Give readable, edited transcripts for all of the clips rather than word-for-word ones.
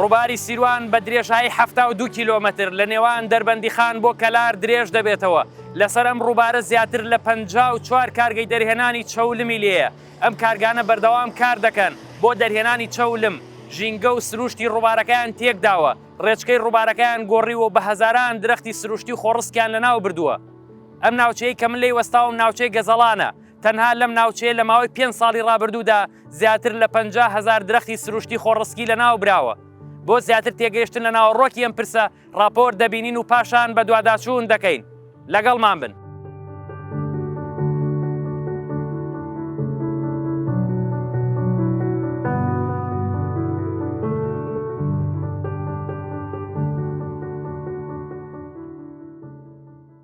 ڕووباری سیروان بە درێژایی 72 کیلۆمەتر لە نێوان دەربەندیخان بۆ کەلار درێژ دەبێتەوە، لەسەر ئەم ڕووبارە زیاتر لە 54 کارگەی دەرهێنانی چەولمی لێیە، ئەم کارگانە بەردەوام کار دەکەن بۆ دەرهێنانی چەولم، ژینگە و سروشتی ڕووبارەکەیان تێکداوە، ڕێچکەی ڕووبارەکەیان گۆڕیوە و بە هەزاران درەختی سروشتی و خۆڕسکیان لەناو بردووە. ئەم ناوچەیەی کە من لێی وەستاوم ناوچەی گەزەڵانە، تەنها لەم ناوچەیە لە ماوەی پێنج ساڵی ڕابردوودا زیاتر لە 50 هەزار درەختی سروشتی خۆڕسکی لەناو براوە. بۆ زیاتر تێگەیشتن لە ناوەڕۆکی ئەم پرسە ڕاپۆرت دەبینین و پاشان بەدواداچوون دەکەین. لەگەڵمان بن.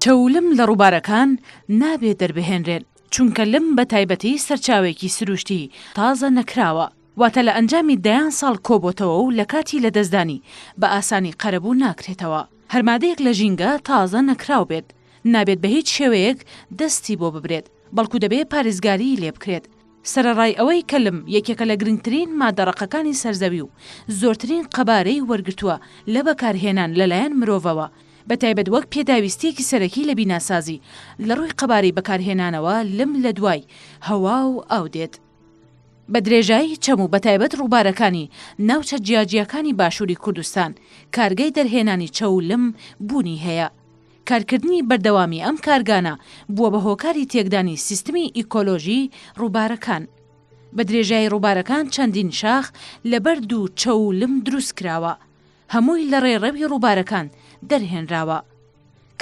چەولم لە ڕووبارەکان نابێ دەربهێنرێن، چونکە لم بە تایبەتی سەرچاوەیەکی سروشتی تازە نەکراوە، واتە لە ئەنجامی دەیان ساڵ کۆبۆتەوە و لە کاتی لەدەستدانی بە ئاسانی قەرەبوو ناکرێتەوە. هەر مادەیەک لە ژینگە تازە نەکراو بێت، نابێت بە هیچ شێوەیەک دەستی بۆ ببرێت، بەڵکو دەبێ پارێزگاریی لێ بکرێت. سەرەڕای ئەوەی کە لم یەکێکە لە گرنگترین مادە ڕەقەکانی سەر زەوی و زۆرترین قەبارەی وەرگرتووە لە بەکارهێنان لەلایەن مرۆڤەوە، بەتایبەت وەک پێداویستییەکی سەرەکی لە بیناسازی، لە ڕووی قەبارەی بەکارهێنانەوە لم لە دوای هەوا و ئاو دێت. بە درێژایی چەم و بەتایبەت ڕووبارەکانی ناوچە جیاجیاکانی باشووری کوردستان کارگەی دەرهێنانی چەو و لم بوونی هەیە. کارکردنی بەردەوامی ئەم کارگانە بووە بە هۆکاری تێکدانی سیستمی ئیکۆلۆژی ڕووبارەکان. بە درێژایی ڕووبارەکان چەندین شاخ لە بەرد و چەو و لم دروست کراوە. هەمووی لە ڕێڕەوی ڕووبارەکان دەرهێنراوە.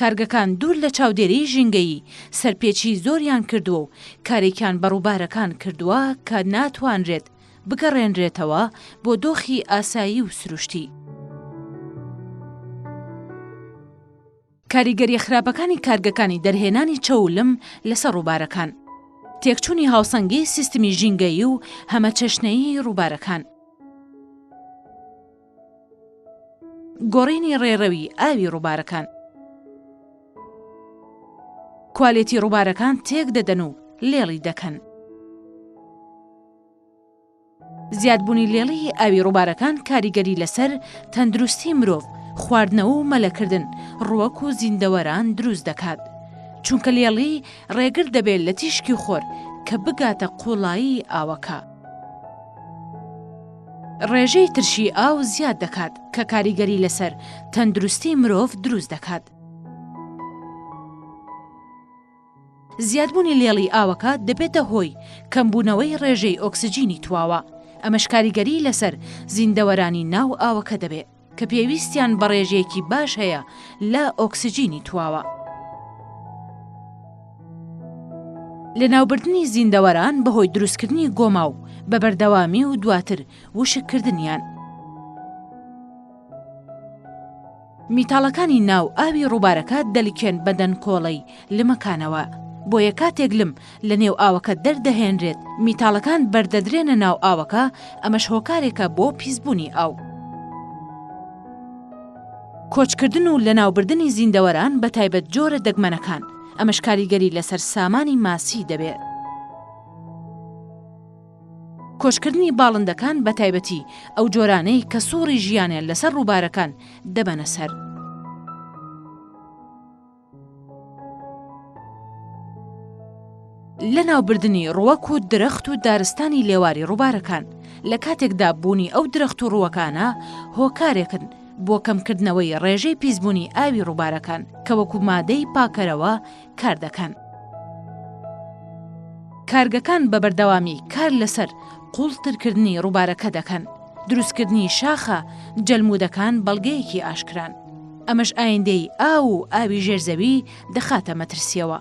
کارگەکان دوور لە چاودێریی ژینگەیی سەرپێچیی زۆریان کردووە و کارێکیان بە ڕووبارەکان کردووە کە ناتوانرێت بگەڕێنرێتەوە بۆ دۆخی ئاسایی و سروشتی. کاریگەرییە خراپەکانی کارگەکانی دەرهێنانی چەو و لم لەسەر ڕووبارەکان. تێکچوونی هاوسەنگیی سیستمی ژینگەیی و هەمەچەشنەیی ڕووبارەکان. گۆڕینی ڕێڕەوی ئاوی ڕووبارەکان. کوالێتی ڕووبارەکان تێک دەدەن و لێڵی دەکەن. زیادبوونی لێڵی ئاوی ڕووبارەکان کاریگەری لەسەر تەندروستی مرۆڤ، خواردنەوە و مەلەکردن، ڕووەک و زیندەوەران دروست دەکات. چونکە لێڵی ڕێگر دەبێت لە تیشکی خۆر کە بگاتە قووڵایی ئاوەکە. ڕێژەی ترشی ئاو زیاد دەکات کە کاریگەری لەسەر تەندروستی مرۆڤ دروست دەکات. زیادبوونی لێڵی ئاوەکە دەبێتە هۆی کەمبوونەوەی ڕێژەی ئۆکسجینی تواوە، ئەمەش کاریگەری لەسەر زیندەوەرانی ناو ئاوەکە دەبێت کە پێویستیان بە ڕێژەیەکی باش هەیە لە ئۆکسجینی تواوە. لەناوبردنی زیندەوەران بەهۆی دروستکردنی گۆماو بە بەردەوامی و دواتر وشککردنیان. میتاڵەکانی ناو ئاوی ڕووبارەکە دەلکێن بە دەنکۆڵەی لمەکانەوە، بۆیە کاتێک لم لە نێو ئاوەکە دەردەهێنرێت، میتاڵەکان بەردەدرێنە ناو ئاوەکە، ئەمەش هۆکارێکە بۆ پیسبوونی ئاو. کۆچکردن و لەناوبردنی زیندەوەران بەتایبەت جۆرە دەگمەنەکان، ئەمەش کاریگەری لەسەر سامانی ماسی دەبێت. کۆچکردنی باڵندەکان بەتایبەتی ئەو جۆرانەی کە سوڕی ژیانیان لەسەر ڕووبارەکان دەبەنە سەر. لەناوبردنی ڕووەک و درەخت و دارستانی لێواری ڕووبارەکان، لە کاتێکدا بوونی ئەو درەخت و ڕووەکانە هۆکارێکن بۆ کەمکردنەوەی ڕێژەی پیسبوونی ئاوی ڕووبارەکان کە وەکو مادەی پاکەرەوە کار دەکەن. کارگەکان بە بەردەوامی کار لەسەر قووڵترکردنی ڕووبارەکە دەکەن، دروستکردنی شاخە جەلموودەکان بەڵگەیەکی ئاشکران. ئەمەش ئایندەی ئاو و ئاوی ژێر زەوی دەخاتە مەترسییەوە،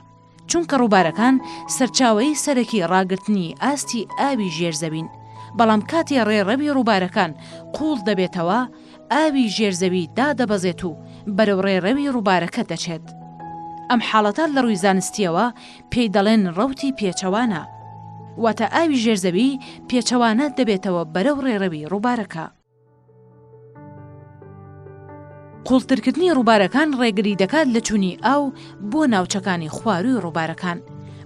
چونکە ڕووبارەکان سەرچاوەی سەرەکی ڕاگرتنی ئاستی ئاوی ژێر زەوین، بەڵام کاتێ ڕێڕەوی ڕووبارەکان قووڵ دەبێتەوە، ئاوی ژێر زەوی دادەبەزێت و بەرەو ڕێڕەوی ڕووبارەکە دەچێت. ئەم حاڵەتە لە ڕووی زانستییەوە پێی دەڵێن ڕەوتی پێچەوانە. واتە ئاوی ژێر زەوی پێچەوانە دەبێتەوە بەرەو ڕێڕەوی ڕووبارەکە. قوڵترکردنی ڕووبارەکان ڕێگری دەکات لە چوونی ئاو بۆ ناوچەکانی خوارووی ڕووبارەکان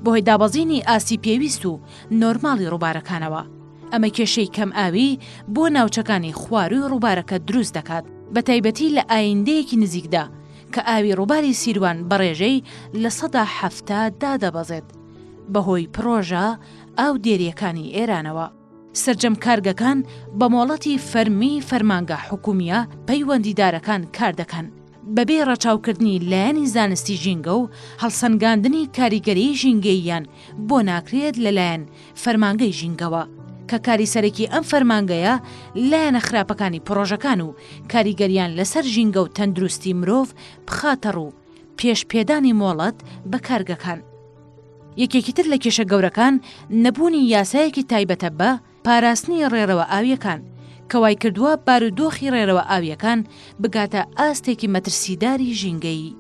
بەهۆی دابەزینی ئاستی پێویست و نۆرماڵی ڕووبارەکانەوە. ئەمە کێشەی کەمئاوی بۆ ناوچەکانی خوارووی ڕووبارەکە دروست دەکات، بەتایبەتی لە ئایندەیەکی نزیکدا کە ئاوی ڕووباری سیروان بە ڕێژەی 70% دادەبەزێت بەهۆی پڕۆژە ئاودێرییەکانی ئێرانەوە. سەرجەم کارگەکان بە مۆڵەتی فەرمی فەرمانگە حکومییە پەیوەندیدارەکان کاردەکەن، بەبێ ڕەچاوکردنی لایەنی زانستی ژینگە و هەڵسەنگاندنی کاریگەریی ژینگەییان بۆ ناکرێت لەلایەن فەرمانگەی ژینگەوە، کە کاری سەرەکی ئەم فەرمانگەیە لایەنە خراپەکانی پڕۆژەکان و کاریگەریان لەسەر ژینگە و تەندروستی مرۆڤ بخاتەڕوو پێش پێدانی مۆڵەت بە کارگەکان. یەکێکی تر لە کێشە گەورەکان نەبوونی یاسایەکی تایبەتە بە پاراستنی ڕێڕەوە ئاوییەکان، کە وایکردووە بارودۆخی ڕێڕەوە ئاوییەکان بگاتە ئاستێکی مەترسیداری ژینگەیی.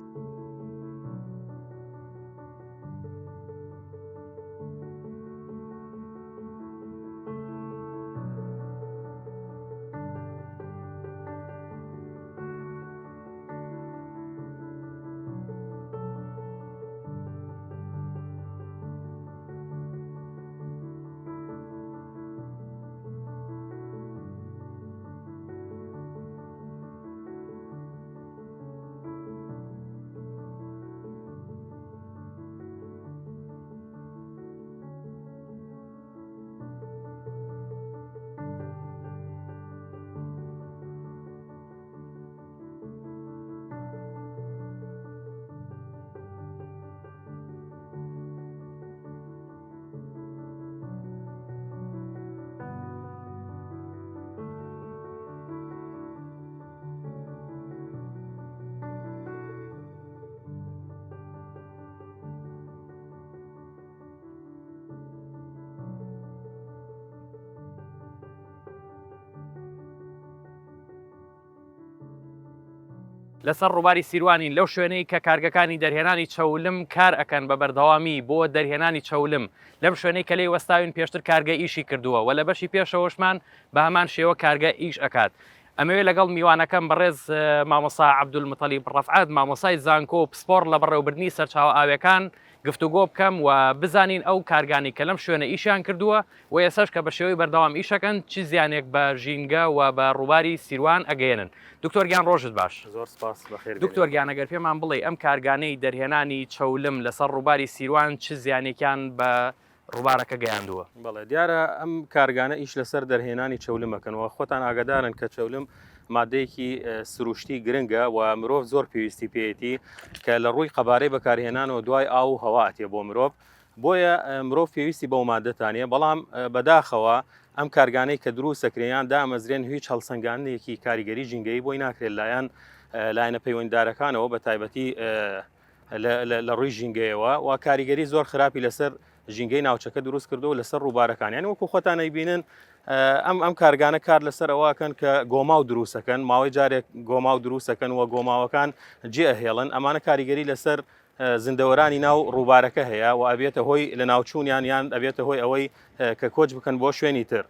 لەسەر ڕووباری سیروانین لەو شوێنەی کە کارگەکانی دەرهێنانی چەولم کار ئەکەن بە بەردەوامی بۆ دەرهێنانی چەولم لەم شوێنەی کە لێی وەستاوین پێشتر کارگە ئیشی کردووە و لە بەشی پێشەوەشمان بە هەمان شێوە کارگە ئیش ئەکات ئەمەوێ لەگەڵ میوانەکەم بەڕێز مامۆسا عەبدولموتەلیب ڕەفعەت مامۆسای زانکۆ و پسپۆڕ لە بەڕێوەبردنی سەرچاوە ئاویەکان گفتوگۆ بکەم و بزانین ئەو کارگانەی کە لەم شوێنە ئیشیان کردووە و ئێستاش کە بە شێوەی بەردەوام ئیشەکەن چ زیانێک بە ژینگە و بە ڕووباری سیروان ئەگەیەنن. دکتۆر گیان ڕۆژت باش. زۆر سپاس بەخێر بێنی. دکتۆر گیان ئەگەر پێمان بڵێی ئەم کارگانەی دەرهێنانی چەولم لەسەر ڕووباری سیروان چ زیانێکیان بە ڕووبارەکە گەیاندووە؟ بەڵێ دیارە ئەم کارگانە ئیش لەسەر دەرهێنانی چەولم ئەکەن و خۆتان ئاگادارن کە چەولم مادەیەکی سروشتی گرنگە و مرۆڤ زۆر پێویستی پێیەتی کە لە ڕووی قەبارەی بەکارهێنانەوە دوای ئاو و هەوا ئەتێ بۆ مرۆڤ بۆیە مرۆڤ پێویستی بەو مادەتانە بەڵام بەداخەوە ئەم کارگانەی کە دروست دەکرێن یان دامەزرێن هیچ هەڵسەنگاندنێکی کاریگەری ژینگەیی بۆی ناکرێت لایەن لایەنە پەیوەنددارەکانەوە بە تایبەتی لە ڕووی ژینگەیەوە و کاریگەری زۆر خراپی لەسەر ژینگەی ناوچەکە دروست کردو لەسەر ڕووبارەکان یان وەکو خۆتان ئەیبینن ئەم ئەم کارگانە کار لەسەر ئەوەکەن کە گۆماو دروستەکەن ماوەی جارێک گۆماو دروستەکەن و گۆماوەکان جێ ئەهێڵن ئەمانە کاریگەری لەسەر زیندەوەرانی ناو ڕووبارەکە هەیە و ئەبێتە هۆی لە ناوچوونیان یان ئەبێتە هۆی ئەوەی کە کۆچ بکەن بۆ شوێنی تر.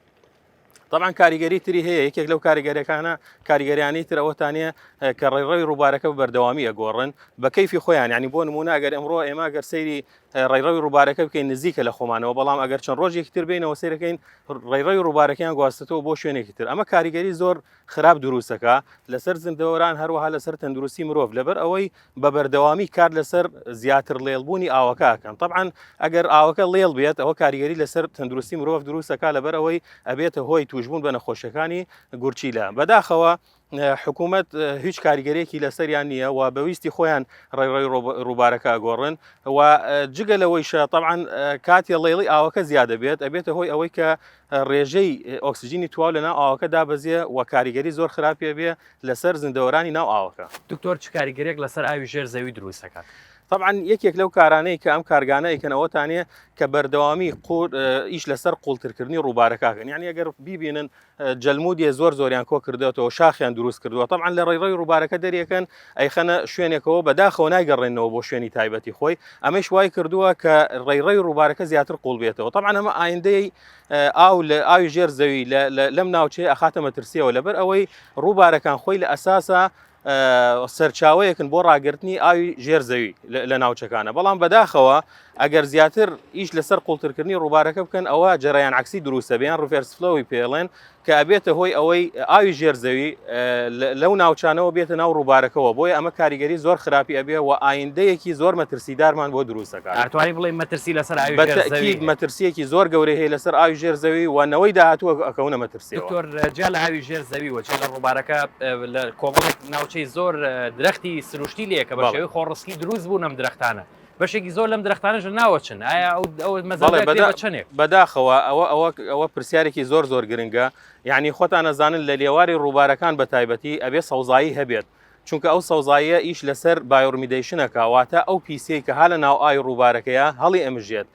طبعا کاریگەری تری هەیە یەکێک لەو کاریگەریەکانە کاریگەریانی تر ئەوەتانە کە ڕێڕەوی ڕووبارەکە بەردەوامی ئەگۆڕن بە کەیفی خۆیان ینی بۆ نمونە ئەگەر ئەمڕۆ ئێمە گەر سەیری ڕێڕەوی ڕووبارەکە بکەین نزیکە لە خۆمانەوە بەڵام ئەگەر چەند ڕۆژێکی تر بینەوە سەیرەکەین ڕێڕەوی ڕووبارەکەیان گواستەوە بۆ شوێنێکی تر ئەمە کاریگەری زۆر خراپ دروستەکا لەسەر زیندەوەران هەروەها لەسەر تەندروستی مرۆڤ لەبەر ئەوەی بە بەردەوامی کار لەسەر زیاتر ڵێڵبوونی ئاوەکە ئەکەن طبعا ئەگەر ئاوەکە ڵێڵ بێت ئەوە کاریگەری لەسەر تەندروستی مرۆڤ دروستەکە لەبەر ئەوەی ئەبێتە هۆی توشبوون بە نەخۆشیەکانی گورچیلە بەداخەوە حکوومەت هیچ کاریگەرێکی لەسەریان نییە و بەویستی خۆیان ڕێڕەوی ڕووبارەکە ئەگۆڕن و جگە لەوەیشە طبعا کاتی ڵێڵی ئاوەکە زیادە بێت ئەبێتە هۆی ئەوەی کە ڕێژەی ئۆکسجینی تواو لە ناو ئاوەکە دابەزیە و کاریگەری زۆر خراپی ئەبێ لەسەر زیندەوەرانی ناو ئاوەکە. دکتۆر چ کاریگەریەک لەسەر ئاوی ژێر زەوی دروست دەکات؟ تەبعەن یەکێک لەو کارانەی کە ئەم کارگانە ئەیکەن ئەوەتانەیە کە بەردەوامی قوور ئیش لەسەر قوڵترکردنی ڕووبارەکە ئەکەن یعنی ئەگەر بیبینن جەلمودیە زۆر زۆریان کۆ کردێتەوە شاخیان دروست کردووە تەبعەن لە ڕێڕەوی ڕووبارەکە دەریەکەن ئەیخەنە شوێنێکەوە بەداخەوە نایگەڕێنەوە بۆ شوێنی تایبەتی خۆی ئەمەش وای کردووە کە ڕێڕەوی ڕووبارەکە زیاتر قوڵ بێتەوە تەبعەن ئەمە ئایندەی ئاو لە ئاوی ژێر زەوی لەم ناوچەیە ئەخاتە مەترسیەوە لەبەر ئەوەی ڕووبارەکان خۆی لە ئەساسا. سەرچاوەیەکن بۆ ڕاگرتنی ئاوی ژێر زەوی لە ناوچەکانە بەڵام بەداخەوە ئەگەر زیاتر ئیش لەسەر قوڵترکردنی ڕووبارەکە بکەن ئەوە جەرەیان عەکسی دروستە بێ یان reverse flow ی پێڵێن کە ئەبێتە هۆی ئەوەی ئاوی ژێر زەوی لەو ناوچانەوە بێتە ناو ڕووبارەکەوە بۆیە ئەمە کاریگەری زۆر خراپی ئەبێ و ئایندەیەکی زۆر مەترسیدارمان بۆ دروست دەکات. ئەتوانی بڵێی مەترسی لەسەر ئاوی ژێر زەوی بەتەئکید مەترسییەکی زۆر گەورەی هەیە لەسەر ئاوی ژێر زەوی و نەوەی داهاتوو ئەکەونە مەترسیەوە. دکتۆر جیا لە ئاوی ژێر زەوی و جیا لە ڕووبارەکە لە کۆمەڵێک ناوچەی زۆر درەختی سروشتی لێیە کە بە شێوەی خۆڕسکی دروست بوون ئەم درەختانە بەشێکی زۆر لەم درەختانەش لە ناوەچن ئایا ئەو ئەو مەزەندە بەڵێ کرێ بە چەندێک؟ بەداخەوە ئەوە ئەوە ئەوە پرسیارێکی زۆر زۆر گرنگە یعنی خۆتان ئەزانن لە لێواری ڕووبارەکان بە تایبەتی ئەبێ سەوزایی هەبێت چونکە ئەو سەوزاییە ئیش لەسەر bioremediation ەکە واتە ئەو پیسیەی کە ها لە ناو ئاوی ڕووبارەکەیە هەڵی ئەمژێت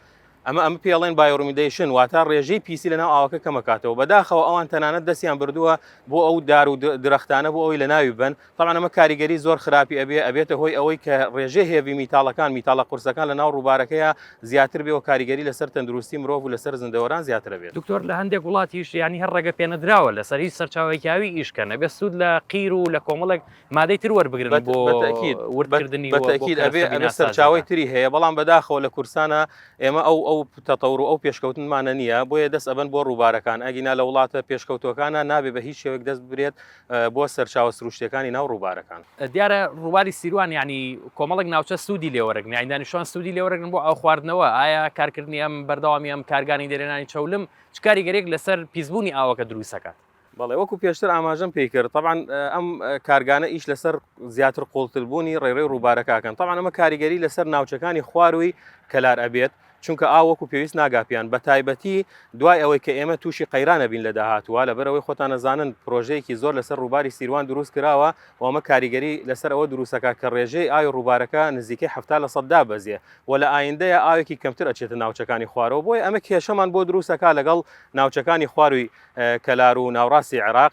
ئەمە ئەمە پێڵێن bioremediation واتە ڕێژەی پیسی لەناو ئاوەکە کەمەکاتەوە بەداخەوە ئەوان تەنانەت دەستیان بردووە بۆ ئەو دار و درەختانە بۆ ئەوەی لەناوی بن تەبعەن ئەمە کاریگەری زۆر خراپی ئەبێ ئەبێتە هۆی ئەوەی کە ڕێژەی heavy metal ەکان میتاڵە قورسەکان لەناو ڕووبارەکەیا زیاتر بێ و کاریگەری لەسەر تەندروستی مرۆڤ و لەسەر زیندەوەران زیاتر ئەبێت. دکتۆر لە هەندێک وڵاتیش یانی هەر ڕێگە پێنەدراوە لەسەر هیچ سەرچاوەیەکی ئاوی ئیش کەن ئەبێ سوود لە قیر و لە کۆمەڵێک مادەی تر وەربگرن بۆ بەتەئکید وردکردنی و بۆ بەتەئکید ئەبێ کەرەستە ئەبێ سەرچاوەی بیناسازیەکان. تری هەیە بەڵام بەداخەوە لە کوردستانا ئێمە ئەو ئەو تەتەور و ئەو پێشکەوتنمانە نییە بۆیە دەست ئەبەن بۆ ڕووبارەکان ئەگینا لە وڵاتە پێشکەوتووەکانا نابێ بە هیچ شێوەیەک دەست ببرێت بۆ سەرچاوە سروشتیەکانی ناو ڕووبارەکان. دیارە ڕووباری سیروان یانی کۆمەڵێک ناوچە سوودی لێ وەرەگرن یانی دانیشتوان سوودی لێ وەرەگرن بۆ ئاو خواردنەوە ئایا کارکردنی ئەم بەردەوامی ئەم کارگانی دەرێنانی چەولم چ کاریگەریەک لەسەر پیسبوونی ئاوەکە دروست ئەکات؟ بەڵێ وەکو پێشتر ئاماژەم پێی کرد تەبعەن ئەم کارگانە ئیش لەسەر زیاتر قوڵتربوونی ڕێڕەوی ڕووبارەکە ئەکەن تەبعەن ئەمە کاریگەری لەسەر ناوچەکانی خوارووی کەلار ئەبێت چونکە ئاو وەکو پێویست ناگا پێیان، بەتایبەتی دوای ئەوەی کە ئێمە تووشی قەیران ئەبین لە داهاتووە، لەبەرئەوەی خۆتان ئەزانن پرۆژەیەکی زۆر لەسەر ڕووباری سیروان دروست کراوە و ئەمە کاریگەری لەسەر ئەوە دروست ئەکات کە ڕێژەی ئاوی ڕووبارەکە نزیکەی 70% دابەزێ و لە ئایندەیا ئاوێکی کەمتر ئەچێتە ناوچەکانی خوارەوە، بۆیە ئەمە کێشەمان بۆ دروست ئەکات لەگەڵ ناوچەکانی خوارووی کەلار و ناوڕاستی عێراق،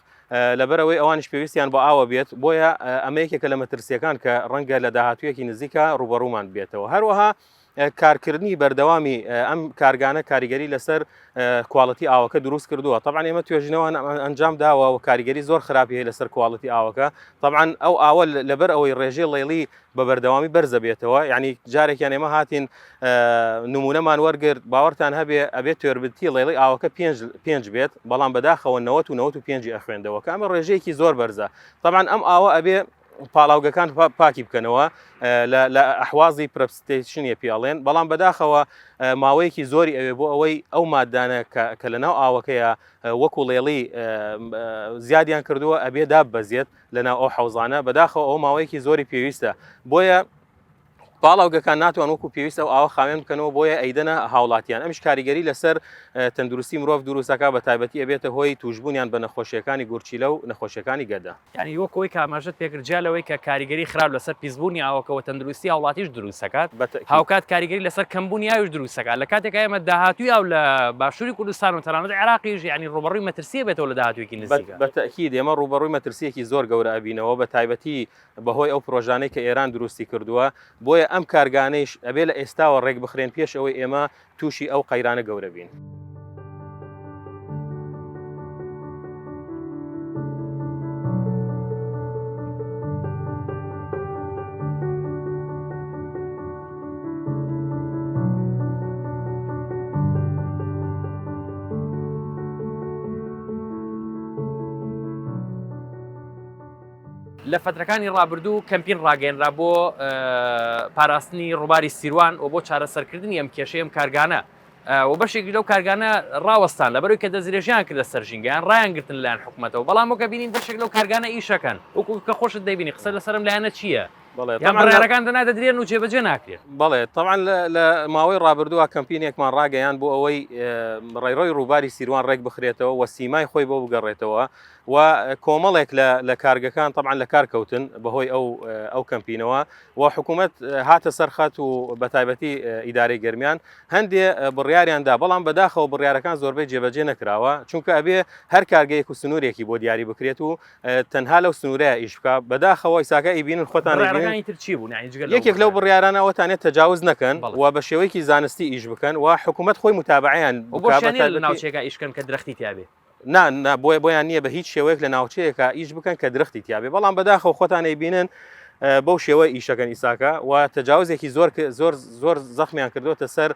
لەبەرئەوەی ئەوانیش پێویستیان بە ئاوە بێت، بۆیە ئەمە یەکێکە لە مەترسییەکان کە ڕەنگە لە داهاتوویەکی نزیکا ڕووبەڕوومان ببێتەوە. هەروەها کارکردنی بەردەوامی ئەم کارگانە کاریگەری لەسەر quality ئاوەکە دروست کردووە طبعا ئێمە توێژینەوە ئەنجام داوە و کاریگەری زۆر خراپی هەیە لەسەر quality ئاوەکە طبعا ئەو ئاوە لەبەر ئەوەی ڕێژەی ڵێڵی بە بەردەوامی بەرزە بێتەوە یعنی جارێکیان ئێمە هاتین نمونەمان وەرگرت باوەڕتان هەبێ ئەبێت turbidity ڵێڵی ئاوەکە پێنج بێت بەڵام بەداخەوە 99 ئەخوێندەوە کە ئەمە ڕێژەیەکی زۆر بەرزە طبعا ئەم ئاوە ئەبێ پاڵاوگەکان پاکی بکەنەوە لە ئەحوازی precipitation ە پێڵێن بەڵام بەداخەوە ماوەیەکی زۆری ئەوێ بۆ ئەوەی ئەو مادانە کە لە ناو ئاوەکەیە وەکو ڵێڵی زیادیان کردووە ئەبێ داببەزێت لە ناو ئەو حەوزانە بەداخەوە ئەو ماوەیەکی زۆری پێویستە بۆیە پاڵاوگەکان ناتوان وەکو پێویست ئەو ئاوە خاوێن بکەنەوە بۆیە ئەیدەنە هاوڵاتیان ئەمیش کاریگەری لەسەر تەندروستی مرۆڤ دروستەکە بە تایبەتی ئەبێتە هۆی توشبوونیان بە نەخۆشیەکانی گورچیلە و نەخۆشیەکانی گەدە. یانی وەک ئەوەی کە ئاماژەت پێکرد جیا لەوەی کە کاریگەری خراپ لەسەر پیسبوونی ئاوەکە و تەندروستی هاوڵاتیش دروست دەکات بەتەئکید. هاوکات کاریگەری لەسەر کەمبوونی ئاویش دروست دەکات لە کاتێکا ئێمە داهاتووی ئاو لە باشووری کوردستان و تەنانەت عێراقیش یانی ڕووبەڕووی مەترسی ئەبێتەوە لە داهاتوویەکی نزیکا. بەتەئکید ئێمە ڕووبەڕووی مەترسییەکی زۆر گەورە ئەبینەوە بە تایبەتی بەهۆی ئەو پرۆژانەی کە ئێران دروستی کردووە، بۆیە ئەم کارگانەیش ئەبێ لە ئێستاوە ڕێکبخرێن پێش ئەوەی ئێمە تووشی ئەو قەیرانە گەورە بین. لە فەترەکانی ڕابردوو کەمپین ڕاگەیەنرا بۆ پاراستنی ڕووباری سیروان و بۆ چارەسەرکردنی ئەم کێشەی ئەم کارگانە و بەشێکی لەو کارگانە ڕاوەستان لەبەرەوەی کە دەستدرێژیان کردە سەر ژینگەیان ڕایان گرتن لەلایەن حکومەتەوە بەڵام وەکە بینین بەشێک لەو کارگانە ئیشەکەن وەکو کە خۆشت دەیبینی قسە لەسەرم لایەنە چییە؟ بەڵێ یان بڕیارەکان دەنا دەدرێن و جێبەجێ ناکرێن. بەڵێ تەبعەن لە ماوەی ڕابردووە کەمپینێکمان ڕاگەیاند بۆ ئەوەی ڕێڕەوی ڕووباری سیروان ڕێک بخرێتەوە و سیمای خۆی بۆ بگەڕێتەوە و کۆمەڵێک لە کارگەکان تەبعەن لە کار کەوتن بەهۆی ئەو ئەو کەمپینەوە و حکوومەت هاتە سەر خەت و بە تایبەتی ئیدارەی گەرمیان هەندێ بڕیاریان دا بەڵام بەداخەوە بڕیارەکان زۆربەی جێبەجێ نەکراوە چونکە ئەبێ هەر کارگەیەک و سنوورێکی بۆ دیاری بکرێت و تەنها لەو سنوورەیە ئیش بکە بەداخەوە ئیساکە ئیبینن خۆتان بڕیارەکانی تر چی بوون یعنی جگە لەو یەکێک لەو بڕیارانە ئەوەتانێ تەجاوز نەکەن و بە شێوەیەکی زانستی ئیش بکەن و حکوومەت خۆی متابعیان بۆ لە ناوچێکا ئیشکەن کە درەختی تیاابێ. نا نا بۆیە بۆیان نییە بە هیچ شێوەیەک لە ناوچەیەکە ئیش بکەن کە درەختی تیاابێ بەڵام بەداخەوە خۆتان ئەیبینن بەو شێوە ئیشەکەن ئیساکە و تەجاوزێکی زۆر زۆر زۆر زەخمیان کردوتە سەر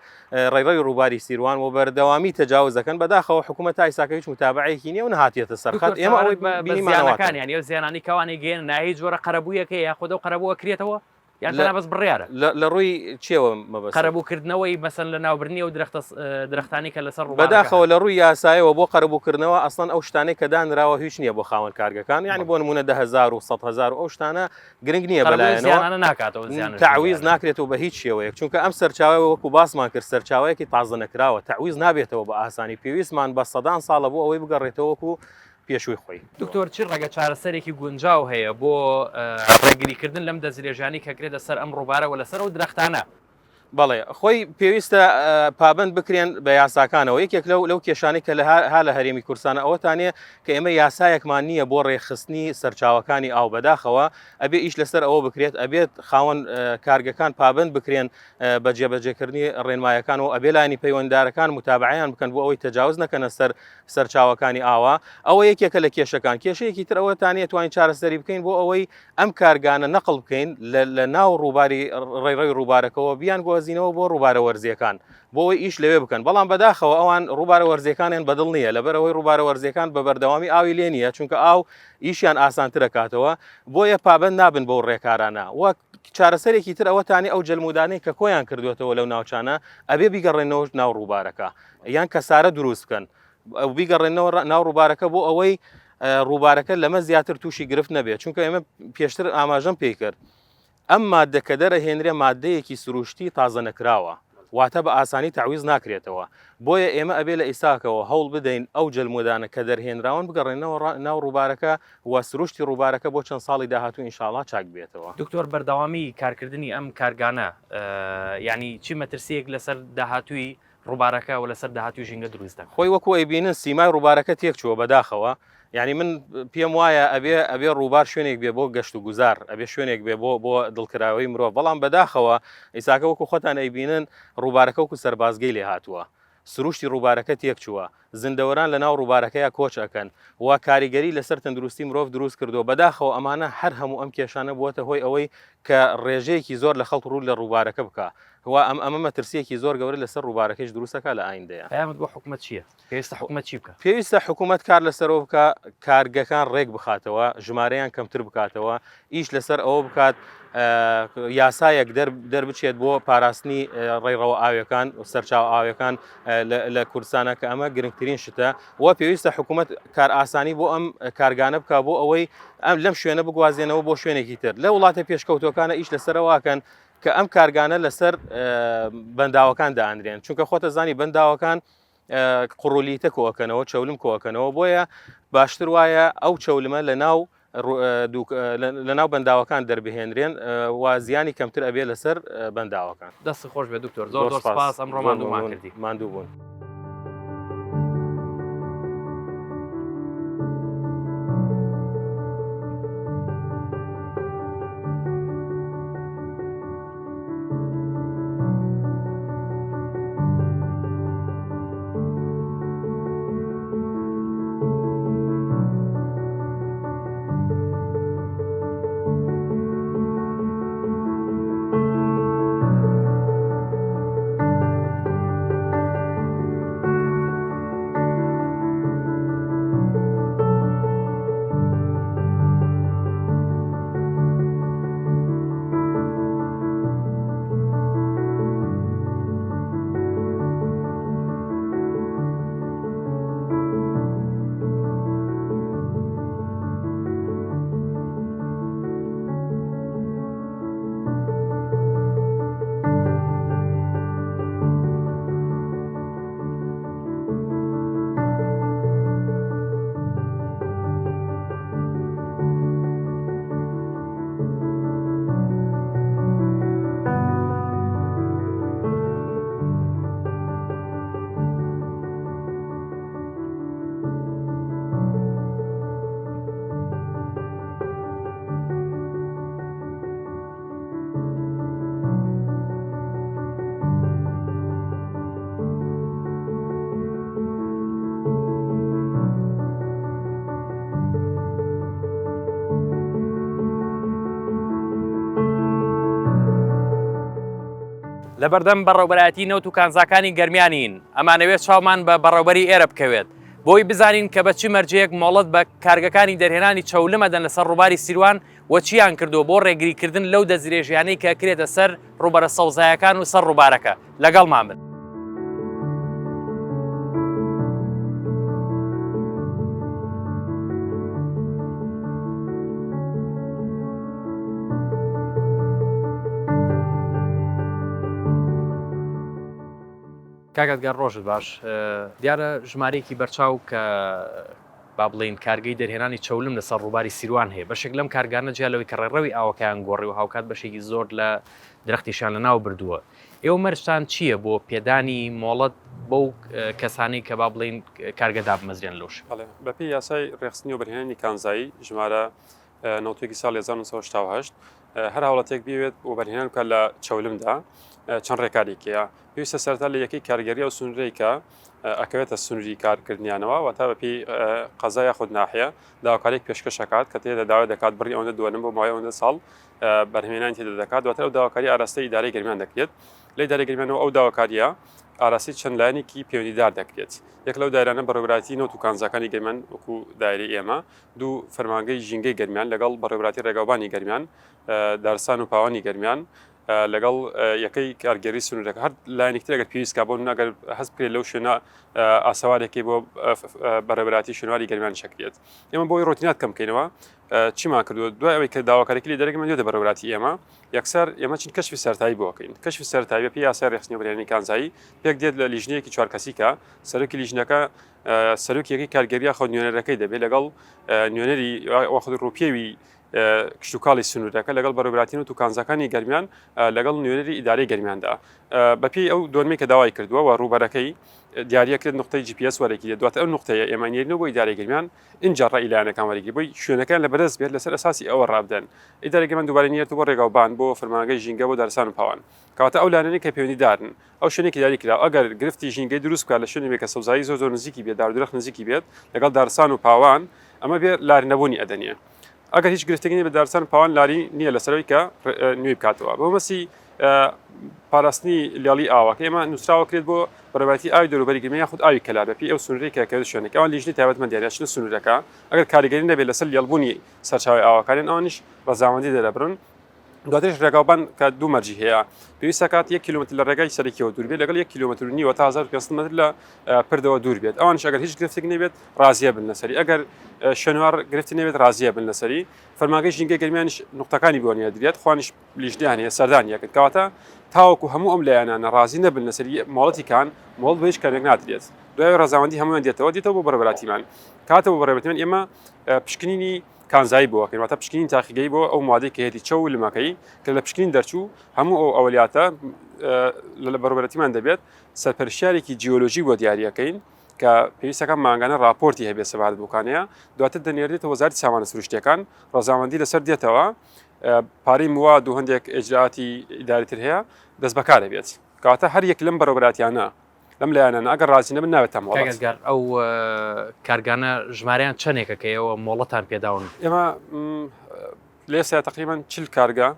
ڕێڕەوی ڕووباری سیروان و بەردەوامی تەجاوز دەکەن بەداخەوە حکوومەت تا ئیساکە هیچ متابعەیەکی نییە و نهاتیەتە سەر خەت ئێمە ئەوەی بینیمانەوەکان یان ئەو زیانانی کەوانی گەێن ناهی جۆرە قەرەبوویەکە یاخود ئەو قەرەبووە کرێتەوە یان تەنها بەس بڕیارە؟ لە ڕووی چیەوە مەبەست؟ قەرەبووکردنەوەی مەسەن لە ناوبردنی ئەو درەختە درەختانی کە لەسەر ڕووبارەکە بەداخەوە لە ڕووی یاسایەوە بۆ قەرەبووکردنەوە ئەسڵەن ئەو شتانەی کە دانراوە هیچ نییە بۆ خاوەن کارگەکان یعنی بۆ نمونە 10000 و 100000 و ئەو شتانە گرنگ نییە بەلایەنەوە زیانانە ناکاتەوە زیان تەعویز ناکرێتەوە بە هیچ شێوەیەک چونکە ئەم سەرچاوە وەکو باسمان کرد سەرچاوەیەکی تازە نەکراوە تەعویز نابێتەوە بە ئاسانی پێویستمان بە سەدان ساڵە بۆ ئەوەی بگەڕێتەوە وەکو پێشووی خۆی. دکتۆر چ ڕێگە چارەسەرێکی گونجاو هەیە بۆ ڕێگریکردن لەم دەستدرێژیانەی کە کرێتە سەر ئەم ڕووبارە و لەسەر ئەو درەختانە؟ بەڵێ خۆی پێویستە پابند بکرێن بە یاساکانەوە یەکێک لەو لەو کێشانەی کە لە ها لە هەرێمی کوردستانە ئەوەتانەیە کە ئێمە یاسایەکمان نییە بۆ ڕێکخستنی سەرچاوەکانی ئاو بەداخەوە ئەبێ ئیش لەسەر ئەوە بکرێت ئەبێت خاوەن کارگەکان پابند بکرێن بە جێبەجێکردنی ڕێنمایەکان و ئەبێ لایەنی پەیوەنددارەکان متابعیان بکەن بۆ ئەوەی تەجاوز نەکەنە سەر سەرچاوەکانی ئاوە، ئەوە یەکێکە لە کێشەکان، کێشەیەکی تر ئەوەتانەیە توانین چارەسەری بکەین بۆ ئەوەی ئەم کارگانە نەقڵ بکەین لە ناو ڕووباری ڕێڕەوی ڕووبارەکەوە بیان گوازینەوە بۆ ڕووبارە وەرزیەکان بۆ ئەوەی ئیش لەوێ بکەن بەڵام بەداخەوە ئەوان ڕووبارە وەرزیەکانیان بەدڵ نییە لەبەرئەوەی ڕووبارە وەرزیەکان بە بەردەوامی ئاوی لێ نییە چونکە ئاو ئیشیان ئاسانترەکاتەوە بۆیە پابند نابن بەو ڕێکارانە وەک چارەسەرێکی تر ئەوەتانی ئەو جەلمودانەی کە کۆیان کردوێتەوە لەو ناوچانە ئەبێ بیگەڕێنەوە ناو ڕووبارەکە یان کەسارە دروست بکەن بیگەڕێنەوە ناو ڕووبارەکە بۆ ئەوەی ڕووبارەکە لەمە زیاتر تووشی گرفت نەبێت چونکە ئێمە پێشتر ئاماژەم پێی کرد ئەم مادە کە دەرەهێنرێ مادەیەکی سروشتی تازە نەکراوە واتە بە ئاسانی تەعویز ناکرێتەوە بۆیە ئێمە ئەبێ لە ئیساکەوە هەوڵ بدەین ئەو جەلمودانە کە دەرهێنراون بگەڕێنەوە ناو ڕووبارەکە و سروشتی ڕووبارەکە بۆ چەند ساڵی داهاتوو ئینشاڵا چاک بێتەوە. دکتۆر بەردەوامی کارکردنی ئەم کارگانە یانی چی مەترسیەک لەسەر داهاتووی ڕووبارەکە و لەسەر داهاتووی ژینگە دروست دەکات. خۆی وەکو ئەیبینن سیمای ڕووبارەکە تێکچووە بەداخەوە یانی من پێم وایە ئەبێ ئەبێ ڕووبار شوێنێک بێ بۆ گەشت و گوزار ئەبێ شوێنێک بێ بۆ بۆ دڵکراوەی مرۆڤ بەڵام بەداخەوە ئیساکە وەکو خۆتان ئەیبینن ڕووبارەکە وەکو سەربازگەی لێ هاتووە سروشتی ڕووبارەکە تێکچووە زیندەوەران لە ناو ڕووبارەکەیا کۆچ ئەکەن و کاریگەری لەسەر تەندروستی مرۆڤ دروست کردووە بەداخەوە ئەمانە هەر هەموو ئەم کێشانە بووەتە هۆی ئەوەی کە ڕێژەیەکی زۆر لە خەڵک ڕوو لە ڕووبارەکە بکا و ئەم ئەمە مەترسییەکی زۆر گەورە لەسەر ڕووبارەکەیش دروست ئەکا لە ئایندەیا. پەیامت بۆ حکومەت چییە؟ پێویستە حکومەت چی بکا؟ پێویستە حکومەت کار لەسەرەوە بکا کارگەکان ڕێک بخاتەوە، ژمارەیان کەمتر بکاتەوە، ئیش لەسەر ئەوە بکات یاسایەک دەربچێت بۆ پاراستنی ڕێڕەوە ئاویەکان و سەرچاوە ئاویەکان لە کوردستانە کە ئەمە گرنگترین شتە و پێویستە حکوومەت کارئاسانی بۆ ئەم کارگانە بکە بۆ ئەوەی ئەم لەم شوێنە بگوازێنەوە بۆ شوێنێکی تر لە وڵاتە پێشکەوتوەکانە ئیش لەسەرەوەکەن کە ئەم کارگانە لەسەر بەنداوەکان دانرێن چونکە خۆتە زانی بەنداوەکان قڕولیتە کۆکەنەوە چەولم کۆکەنەوە بۆیە باشتر وایە ئەو چەولمە لە ناو لە ناو بەنداوەکان دەربهێنرێن و زیانی کەمتر ئەبێ لەسەر بەنداوەکان. دەست خۆش بێ دکتۆر زۆر زۆر سپاس ئەمڕۆ ماندوومان کردی. ماندوو بوون. لەبەردەم بەڕێوبەرایەتی نەوت و کانزاکانی گەرمیانین، ئەمانەوێت چاومان بە بەڕێوبەری ئێرە بکەوێت بۆی بزانین کە بە چ مەرجێک مۆڵەت بە کارگەکانی دەرهێنانی چەولم ئەدەن لەسەر ڕووباری سیروان و چیان کردووە بۆ ڕێگریکردن لەو دەستدرێژیانەی کە ئەکرێتە سەر ڕووبەرە سەوزایەکان و سەر ڕووبارەکە. لەگەڵمان بن. کاک ئەدگار ڕۆژت باش دیارە ژمارەیەکی بەرچاو کە با بڵێین کارگەی دەرهێنانی چەولم لەسەر ڕووباری سیروان هەیە بەشێک لەم کارگانە جیا لەوەی کە ڕێڕەوی ئاوەکەیان گۆڕی و هاوکات بەشێکی زۆر لە درەختیشیان لەناو بردووە ئێوە مەرجتان چییە بۆ پێدانی مۆڵەت بەو کەسانەی کە با بڵێین کارگە دابمەزرێن لەو شوێنە؟ بەڵێ، بەپێی یاسای ڕێکخستنی وەبەرهێنانی کانزایی ژمارە 91 ساڵی 1988 هەر هاوڵاتیەک بیەوێت وەبەرهێنان بکات لە چەولمدا چەند ڕێکارێک هەیە. پێویستە سەرەتا لە یەکەی کارگێڕی ئەو سنوورەی کە ئەکەوێتە سنووری کارکردنیانەوە، واتە بەپێی قەزا یاخود ناحیە داواکاریەک پێشکەش ئەکات کە تێدا داوا دەکات بڕی ئەوەندە دۆنم بۆ ماوەی ئەوەندە ساڵ بەرهەمهێنانی تێدا دەکات، دواتر ئەو داواکاریە ئاراستەی ئیدارەی گەرمیان دەکرێت، لە ئیدارەی گەرمیانەوە ئەو داواکاریە ئاراستەی چەند لایەنێکی پەیوەندیدار دەکرێت، یەک لەو دایرانە بەڕێوەبەرایەتی نەوت و کانزاکانی گەرمیان وەکو دایرەی ئێمە، دوو فەرمانگەی ژینگەی گەرمیان لەگەڵ بەڕێوەبەرایەتی ڕێگاوبانی گەرمیان، دارستان و پاوانی گەرمیان، لەگەڵ یەکەی کارگێری سنوورەکە هەر لایەنێکی تر ئەگەر پێویست کا بۆ نمونە ئەگەر هەست بکرێت لەو شوێنە ئاسەوارێکی بۆ بەڕێوەبەرایەتی شوێنەواری گەرمیان شەکرێت ئێمە بۆی ڕۆتینات کەم بکەینەوە چیمان کردووە دوای ئەوەی کە داواکاریی لە دەرەگەمان دێتە بەڕێوەبەرایەتی ئێمە یەکسەر ئێمە چین کەشفی سەرەتایی بۆ ئەکەین کەشفی سەرەتایی بەپێی یاسای ڕێکخستنی وەبەرهێنانی کانزایی پێک دێت لە لیژنەیەکی چوار کەسی کە سەرۆکی لیژنەکە سەرۆکی یەکەی کارگێری یاخود نوێنەرەکەی دەبێت لەگەڵ نوێنەری یاخود ڕووپێوی کشتوکاڵی سنوورەکە لەگەڵ بەڕێوەبەرایەتی نەوت و کانزاکانی گەرمیان لەگەڵ نوێنەری ئیدارەی گەرمیاندا بەپێی ئەو دۆنمەی کە داوای کردووە و ڕووبەرەکەی دیاریەکرێت نقطەی GPS وەرەگیرێت دواتر ئەو نقطەیە ئێمە نێرینەوە بۆ ئیدارەی گەرمیان ئینجا ڕەئی لایەنەکان وەرەگیرێت بۆی شوێنەکەیان لە بەدەست بێت لەسەر ئەساسی ئەوە ڕابدەن ئیدارەی گەرمیان دووبارە نێرێتەوە بۆ ڕێگاوبان بۆ فەرمانگەی ژینگە بۆ دارستان و پاوان کەواتە ئەو لایەنانەی کە پەیوەندیدارن ئەو شوێنەی کە دیاری کراوە ئەگەر گرفتی ژینگەی دروست بکات لە شوێنێک بێت کە سەوزایی زۆر زۆر نزیکی بێت دار و درەخت نزیکی بێت لەگەڵ دارستان و پاوان ئەمە بێ لاری نەبوونی ئەدەنیە ئەگەر هیچ گرفتێک نیە بە دارستان پاوان لاری نییە لەسەرەوەی کە نوێی بکاتەوە بۆ مەسی پاراستنی لێڵی ئاوەکە ئێمە نووسراوە کرێت بۆ بەڕێوەبەرایەتی ئاوی دەوروبەری گرمە یاخود ئاوی کەلار بەپێی ئەو سنوورەی کە کەوێتە شوێنێک ئەوان لیژنەی تایبەتمەندیان ئەچنە سنوورەکە ئەگەر کاریگەری نەبێت لەسەر لێڵبوونی سەرچاوەی ئاوەکانیان ئەوانیش ڕەزامەندی دەرەبڕن دواتریش ڕێگاوبان کە دوو مەرجی هەیە پێویستە کات یەک کیلومتر لە ڕێگای سەرەکیەوە دوور بێت لەگەڵ یەک کیلومتر و نیوە تا 1500 متر لە پردەوە دوور بێت ئەوانش ئەگەر هیچ گرفتێک نەبێت ڕازیە بن لەسەری ئەگەر شوێنوار گرفتی نەبێت ڕازیە بن لەسەری فەرمانگەی ژینگەی گەرمیانیش نقطەکانی بۆ نێردرێت خوانیش لیژنەیان هەیە سەردان یەکن کەواتە تاوەکو هەموو ئەم لایەنانە ڕازی نەبن لەسەری مۆڵەتی کان مۆڵەت بە هیچ کانێک نادرێت دوای ڕەزامەندی هەموویان دێتەوە دێتەوە بۆ بەڕێوەبەرایەتیمان کاتەوە بۆ بەڕێوەبەرایەتیمان ئێمە پشکنینی کانزایی بۆ ئەکەین واتە پشکنین تاقیگەی بۆ ئەو مادەی کە هێتی چەو و لمەکەی کە لە پشکنین دەرچوو هەموو ئەو ئەولیاتە لە بەڕێوەبەرایەتیمان دەبێت سەرپەرشتیارێکی جیۆلۆجی بۆ دیاریەکەین کە پێویستەکە مانگانە راپۆرتی هەبێت سەبارەت بۆکانەیە دواتر دەنێردێتە وەزارەتی سامانە سروشتیەکان ڕەزامەندی لەسەر دێتەوە پارەی مواد و هەندێک ئیجرائاتی ئیداری تر هەیە دەست بەکارە بێت کەواتە هەر یەک لەم بەڕێوەبەرایەتیانە لەم لایەنانە ئەگەر ڕازی نەبن نابێت تا مۆڵەت. کاک ئەدگار ئەو کارگانە ژمارەیان چەندێکە کە ئێوە مۆڵەتان پێداون؟ ئێمە لە ئێستا تقریبان 40 کارگە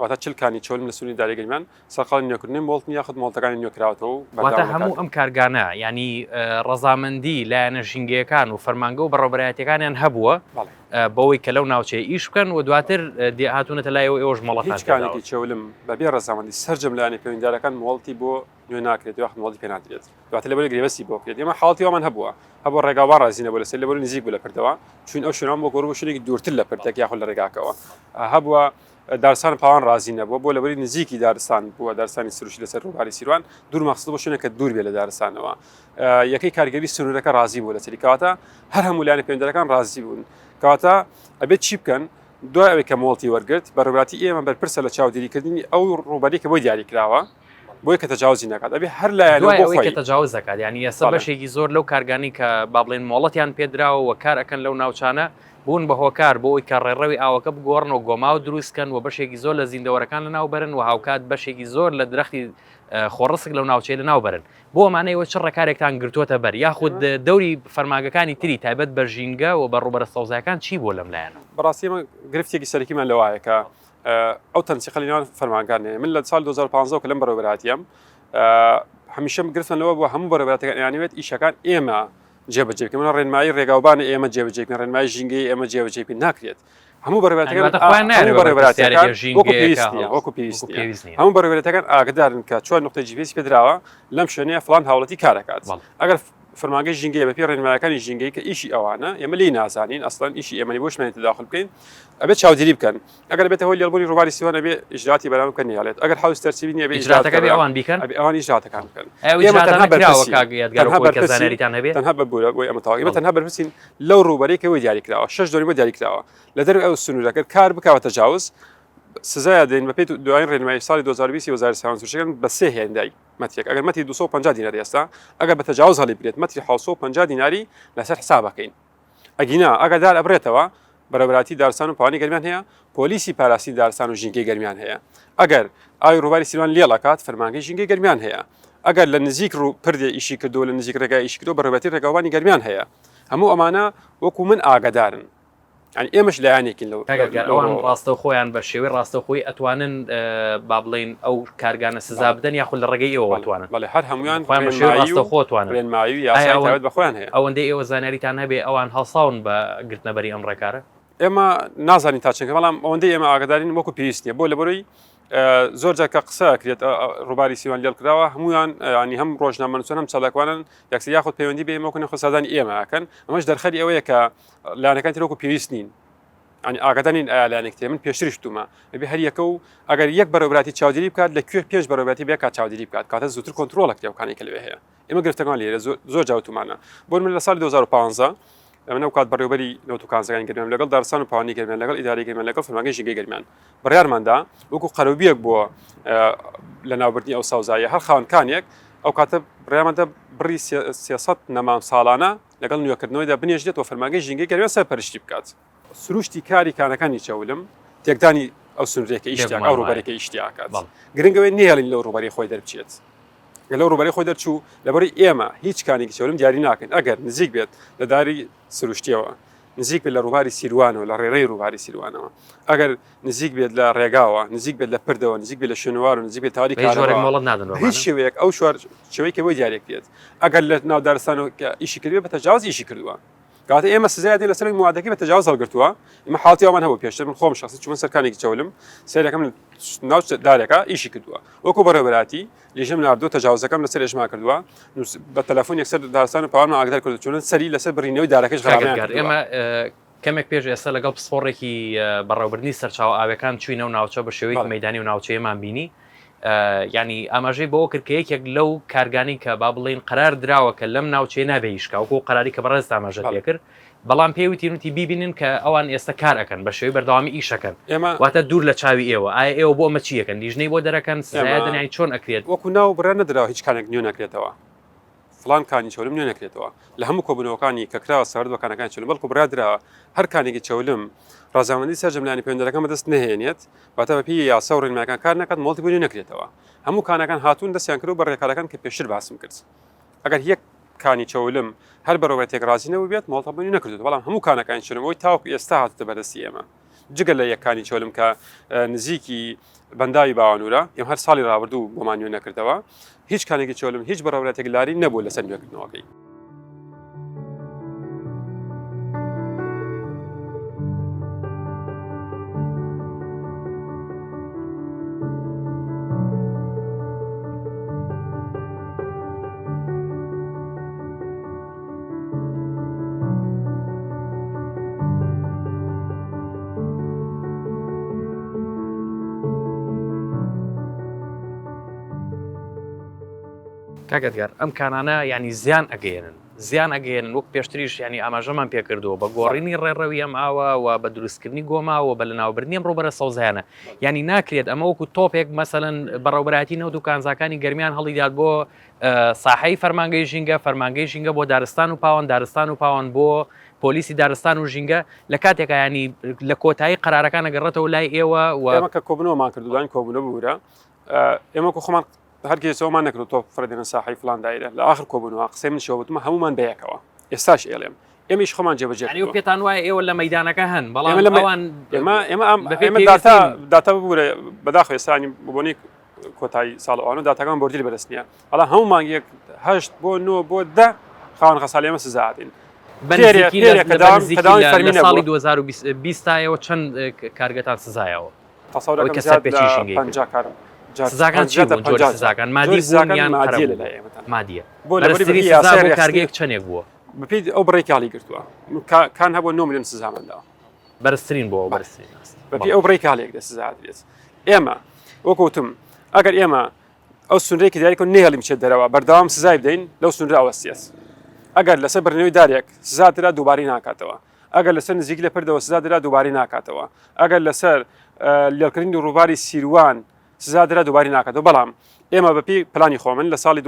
واتە 40 کانی چۆلم لە سنووری داری گەرمیان سەرقاڵی نوێکردنەوەی مۆڵتن یاخود مۆڵتەکانی نوێ کراوەتەوە و واتە بەردەوام هەموو دەکات. ئەم کارگانە یانی ڕەزامەندی لایەنە ژینگەیەکان و فەرمانگە و بەڕێوەبەرایەتیەکانیان هەبووە بەڵێ. بەوەی کە لەو ناوچەیە ئیش بکەن و دواتر دێ هاتوونەتە لای ئێوە ئێوەش مۆڵەتان هیچ پێداون. کانێکی چەولم بەبێ ڕەزامەندی سەرجەم لایەنە پەیوەندیدارەکان مۆڵەتی بۆ نوێ ناکرێت یاخود مۆڵەتی پێ نادرێت دواتر لەبەر گرێبەستی بۆ کرێت ئێمە حاڵەتی وامان هەبووە هەبووە ڕێگاوبان ڕازی نەبوو لەسەر لەبەر نزیک بوو لە پردەوە چوین ئەو شوێنان بۆ گۆڕ بۆ شوێنێکی دوورتر لە پردێک یاخود لە ڕێگاکەوە هەبووە دارستان پاوان ڕازی نەبووە بۆ لەبەری نزیکی دارستان بووە دارستانی سروشتی لەسەر ڕووباری سیروان دوور مەخصوص بۆ شوێنێک کە دوور بێ لە دارستانەوە یەکەی کارگەری سنوورەکە ڕازی بوو لەسەری کەواتە هەر هەموو لایەنە پەیوەندیدارەکان ڕازی بوون کەواتە ئەبێت چی بکەن دوای ئەوەی کە مۆڵتی وەرگرت بەڕێوەبەرایەتی ئێمە بەرپرسە لە چاودێریکردنی ئەو ڕووبەری کە بۆی دیاری کراوە بۆی کە تەجاوزی نەکات ئەبێ هەر لایەنە دوای بۆ ئەوەی کە خۆی تەجاوز دەکات یانی ئێستا بەڵێ. بەشێکی زۆر لەو کارگانەی کە با بڵێن مۆڵەتیان پێدراوە و کار ئەکەن لەو ناوچانە بوون بە هۆکار بۆ ئەوەی کە ڕێڕەوی ئاوەکە بگۆڕن و گۆماو دروست کەن و بەشێکی زۆر لە زیندەوەرەکان لەناو بەرن و هاوکات بەشێکی زۆر لە درەختی خۆڕسک لەو ناوچەیە لەناو بەرن بۆ ئەمانە ئێوە چ ڕێکارێکتان گرتووەتە بەر یاخود دەوری فەرمانگەکانی تری تایبەت بە ژینگە و بە ڕووبەرە سەوزایەکان چی بووە لەم لایەنەوە؟ بەڕاستی ئێمە گرفتێکی سەرەکیمان لەوایە کە. ئەو تەنسیقە لە نێوان فەرمانگان هەیە من لە ساڵ 2015 کە لەم بەڕێوەبەرایەتیەم هەمیشە گرفتن لەوە بووە هەموو بەڕێوەبەرایەتەکان ئەیانەوێت ئیشەکان ئێمە جێبەجێ بکەین من ڕێنمایی ڕێگاوبانە ئێمە جێبەجێ بکەین ڕێنمایی ژینگەی ئێمە جێبەجێ بکەین ناکرێت هەموو بەڕێوەبەرایەتەکان هەموو بەڕێوەبەرایەتەکان وەکو پێویست نییە وەکو پێویست نییە هەموو بەڕێوەبەرایەتەکان ئاگدارن کە چوار نقطەی GPS پێدراوە لەم شوێنەیە فڵان هاوڵاتی کار دەکات ئەگەر فەرمانگەی ژینگەیە بەپێی ڕێنمایەکانی ژینگەی کە ئیشی ئەوانە ئێمە لێی نازانین ئەسڵەن ئیشی ئێمە نیە بۆشمان تەداخل بکەین ئەبێت چاودێری بکەن ئەگەر بێتە هۆی لێڵبوونی ڕووباری سیوان ئەبێ ئیجراتی بەرامبەر بکەن نەیەڵێت ئەگەر حەوز تەرسیبی نیە ئەبێ ئیجراتەکە بێ ئەوان بیکەن ئەبێ ئەوان ئیجراتەکان بکەن ئەو ئێمە ئیجراتانە تەنها کراوە بەرپرسین کاک یادگار تەنها وەکو ئەوەی کە بەرپرسین زانیاریتان هەبێ تەنها ببورە بۆی ئەمە تەواو ئێمە تەنها بەرپرسین لەو ڕووبەرەی کە بۆی دیاری کراوە شەش دۆنی بۆ دیاری کراوە لە دەرەوەی ئەو سنوورە گەر کار بکا بە تەجاوز سزای دەین بەپێی دوایین ڕێنمایی ساڵی 2020 وەزارەتی سامان سروشتیەکان بە سێ هێندەی مەترێک ئەگەر مەتری 250 دینار ئێستا ئەگەر بە تەجاوز هەڵی بگرێت مەتری 750 دیناری لەسەر حسابەکەین ئەگینا ئەگەر دار ئەبرێتەوە بەرەبراتی دارستان و پاوانی گەرمیان هەیە پۆلیسی پاراستنی دارستان و ژینگەی گەرمیان هەیە ئەگەر ئاوی ڕووباری سیروان لێڵ ئەکات فەرمانگەی ژینگەی گەرمیان هەیە ئەگەر لە نزیک ڕوو پردێ ئیشی کردووە لە نزیک ڕێگای ئیشی کردووە بەڕێوەبەرایەتی ڕێگاوبانی گەرمیان هەیە هەموو ئەمانە وەکو من ئاگادارن یانی ئێمەش لایەنێکین لەو کاک ئەدگار لەو ئەوان ڕووەوە. ڕاستەوخۆیان بە شێوەی ڕاستەوخۆی ئەتوانن با بڵێین ئەو کارگانە سزا بەڵێ بدەن یاخود لە ڕێگەی ئێوەوە بەڵێ ئەتوانن بەڵێ هەر هەموویان خۆیان بە شێوەی ڕێنمایی و ڕاستەوخۆ ئەتوانن ڕێنمایی و ئایا یاسای ئەوەن تایبەت بە خۆیان هەیە. ئەوەندەی ئێوە زانیاریتان هەبێ ئەوان هەڵساون بە گرتنەبەری ئەم ڕێکارە؟ ئێمە نازانین تا چەند بەڵام ئەوەندەی ئێمە ئاگادارین وەکو پێویست نییە بۆ لەبەرەی زۆر جار کە قسە کرێت ڕووباری سیوان لێڵ کراوە هەمویان ینی هەم ڕۆژنامەنووسان هەم چالاکوانن یەکسەر یاخود پەیوەندی بە ئێمە وەکو نەخۆسازانی ئێمە ئەکەن ئەمەش دەرخەری ئەوەیە کە لایەنەکان تر وەکو پێویست نین ینی ئاگادار نین ئایا لایەنێک تر من پێشتریش وتومە ئەبێ هەر یەکە و ئەگەر یەک بەڕێوەبەراتی چاودێری بکات لە کوێ پێنج بەڕێوەبەراتی بێ کات چاودێری بکات کاتە زووتر کۆنترۆڵ ئەکرێ ئەو کانەی کە لەوێ هەیە ئێمە گرفتەکان لێرە زۆر جاوتومانە بۆ من لە ساڵی 2015 ئەمە ئەو کات بەڕێوبەری نەوت و کانزاکانی گەرمیان لەگەڵ دارستان و پاوانی گەرمیان لەگەڵ ئیدارەی گەرمیان لەگەڵ فەرمانگەی ژینگەی گەرمیان بڕیارماندا وەکو قەرەوبیەک بۆ لە ناوبردنی ئەو سەوزاییە هەر خاوەنکانێک ئەو کاتە بڕیارماندا بڕی 300 نەمام ساڵانە لەگەڵ نوێکردنەوەیدا بنێژرێت و فەرمانگەی ژینگەی گەرمیان سەرپەرشتی بکات. سروشتی کاری کانەکانی چەولم تێکدانی ئەو سنوورێکە ئیشتیاک ئەو ڕووبەرێکە ئیشتیاکات گرنگەوەی نێڵین لەو ڕووبەری خۆی دەربچێت لەو ڕووبەری خۆی دەرچوو لەبەری ئێمە هیچ کانێکی چەولم دیاری ناکەین ئەگەر نزیک بێت لە داری سروشتیەوە نزیک بێت لە ڕووباری سیروانەوە لە ڕێڕەی ڕووباری سیروانەوە ئەگەر نزیک بێت لە ڕێگاوە نزیک بێت لە پردەوە نزیک بێت لە شوێنەوار و نزیک بێت تاری کارەبا مۆڵەت نادەن هیچ شێوەیەک ئەو شوار شێوەی کە بۆی دیارێک بێت ئەگەر لە ناو دارستان و ئیشی کردوێ بە تەجاوز ئیشی کردووە کەواتە ئێمە سزای دەین لەسەر ئەوەی موادەکەی بە تەجاوز هەڵگرتووە ئێمە حاڵەتی ئەومان هەبوو پێشتر من خۆم شخصی چوومە سەر کانێکی چەولم سەیرەکەم ناو دارێکە ئیشی کردووە وەکو بەڕێوەبەراتی لیژنەم ناردووە تەجاوزەکەم لەسەر ئێژما کردووە بە تەلەفۆن یەکسەر دارستان و پاوانمان ئاگدار کردو چوونن سەری لەسەر بڕینەوەی دارەکەش غەرامەیان کاک کردووە. ئێمە کەمێک پێش ئێستا لەگەڵ پسپۆڕێکی بەڕێوەبردنی سەرچاوە ئاویەکان چووینە و ناوچە بە شێوەیەکی بەڵێ. مەیدانی و ناوچەیەمان بینی یانی ئاماژەی بەوە کرد کە یەکێک لەو کارگانەی کە با بڵێین قەرار دراوە کە لەم ناوچەیە نابێ ئیش کا وەکو قەراری کە بەڕێزت ئاماژەت بەڵێ. پێ کرد بەڵام پێی وتین وتی بیبینن کە ئەوان ئێستا کار ئەکەن بە شێوەی بەردەوامی ئیش ئەکەن ئێمە واتە دوور لە چاوی ئێوە ئایا ئێوە بۆ ئەمە چی ئەکەن لیژنەی بۆ دەرەکەن سزای ئێمە ئەدەن یانی چۆن ئەکرێت؟ وەکو ناو بڕیار نەدراوە هیچ کانێک نوێ نەکرێتەوە فڵان کانی چەولم نوێ نەکرێتەوە لە هەموو کۆبوونەوەکانی کە کراوە سەبارەت بە کانەکانی چەولم بەڵکو بڕیار دراوە هەر کانێکی چەولم ڕەزامەندی سەرجەم لایەنە پەیوەندیدارەکان بەدەست نەهێنێت واتە بەپێی یاسا و ڕێنمایەکان کار نەکات مۆڵەتی بۆ نوێ نەکرێتەوە هەموو کانەکان هاتوون دەستیان کردووە بە ڕێکارەکان کە پێشتر باسم کرد ئەگەر یەک کانی چەولم هەر بەڕێوەبەرێک ڕازی نەبووبێت مۆڵەتە بۆ نوێ نەکردووە بەڵام هەموو کانەکانی چەولم ئەوەی تاوەکو ئێستا هاتووتە بەردەستی ئێمە جگە لە یەک کانی چەولم کە نزیکی بەنداوی باوانورە ئێمە هەر ساڵی ڕابردوو بۆمان نوێ نەکردەوە هیچ کانێکی چۆلم هیچ بەڕێوەبەرایەتێک لاری نەبوو لەسەر نوێکردنەوەکەی. کاک ئەدگار ئەم کانانە ینی زیان ئەگەیەنن زیان ئەگەیەنن وەک پێشتریش ینی ئاماژەمان پێکردووە بە گۆڕینی ڕێڕەوی ئەم ئاوە و بە دروستکردنی گۆماوە بە لەناوبردنی ئەم ڕووبەرە سەوزایانە ینی ناکرێت ئەمە وەکو تۆپێک مەسەلەن بەڕێوبەرایەتی نەوت و کانزاکانی گەرمیان هەڵیدات بۆ ساحەی فەرمانگەی ژینگە، فەرمانگەی ژینگە بۆ دارستان و پاوان، دارستان و پاوان بۆ پۆلیسی دارستان و ژینگە، لە کاتێکا یانی لە کۆتایی قەرارەکان ئەگەڕێتەوە لای ئێوە و. ئێمە کە کۆبوونەوەمان کرد و داین کۆبوونەوە ببورە ئێمە کە خۆمان هەرگیز ئەومان نەکرد تۆ فڕێدێنە ساحەی فلان دایرە لە ئاخر کۆبوونەوە قسەی من شەوە وتمە هەموومان بەیەکەوە ئێستاش ئێڵێم. ئێمە ئیش خۆمان جێبەجێ یعنی کردووە. پێتان وایە ئێوە لە مەیدانەکە هەن بەڵام ئێمە لە مە- ئەوان ئێمە ئێمە ئەم بەپێی ئێمە پێویست داتا نین. داتا ببورە بەداخەوە ئێستا ینی بە بۆنەی کۆتایی ساڵ ئەوانە داتاکان بۆردی بەدەست نییە بەڵام هەموو مانگێک هەشت بۆ نۆ بۆ دە خاوەن غەسالی ئێمە سزا ئەدەین. بە پێرێ نزیکی پێرێ لە کە بە داوام نزیکی کە داوای لە فەرمی لە ساڵی نەبووە. 2020 تایەوە چەند کارگەتان سزایەوە؟ تەسەور ئەوەی ئەکەم کە زیاد لە سەرپێچی ژینگەی کرد. 50 کارم جار سزاکان چی زیاد لە بوون جۆری 50 جار. سزاکان مادی جۆری بوون سزاکان یان مادیە قەرەبوو لە لای ئێمە تەنها. مادیە بۆ لەبەری بەرزترین بەپێی سزا یاسای بۆ ڕێکخستنی کارگەیەک چەندێک بووە؟ بەپێی ئەو بڕێک هەڵی گرتووە کان هەبوو 9 ملیۆن سزامان داوە. بەرزترین بۆ بەرزترین ئاست. بەپێی ئەو بڕێک هەڵێک دە سزا دەدرێت. ئێمە وەکو وتم ئەگەر ئێمە ئەو سنوورەی کە دیاری کردووە نەهێڵین بچێت دەرەوە بەردەوام سزای بدەین لەو سنوورە ئەوەستێت. ئەگەر لەسەر بڕینەوەی دارێک سزا درا دووبارەی ناکاتەوە. ئەگەر لەسەر نزیکی لە پردەوە سزا درا دووبارەی ناکاتەوە. ئەگەر لەسەر لێڵکردنی ڕووباری سیروان سزا درا دووبارەی ناکاتەوە. بەڵام ئێمە بەپێی پلانی خۆمن لە ساڵی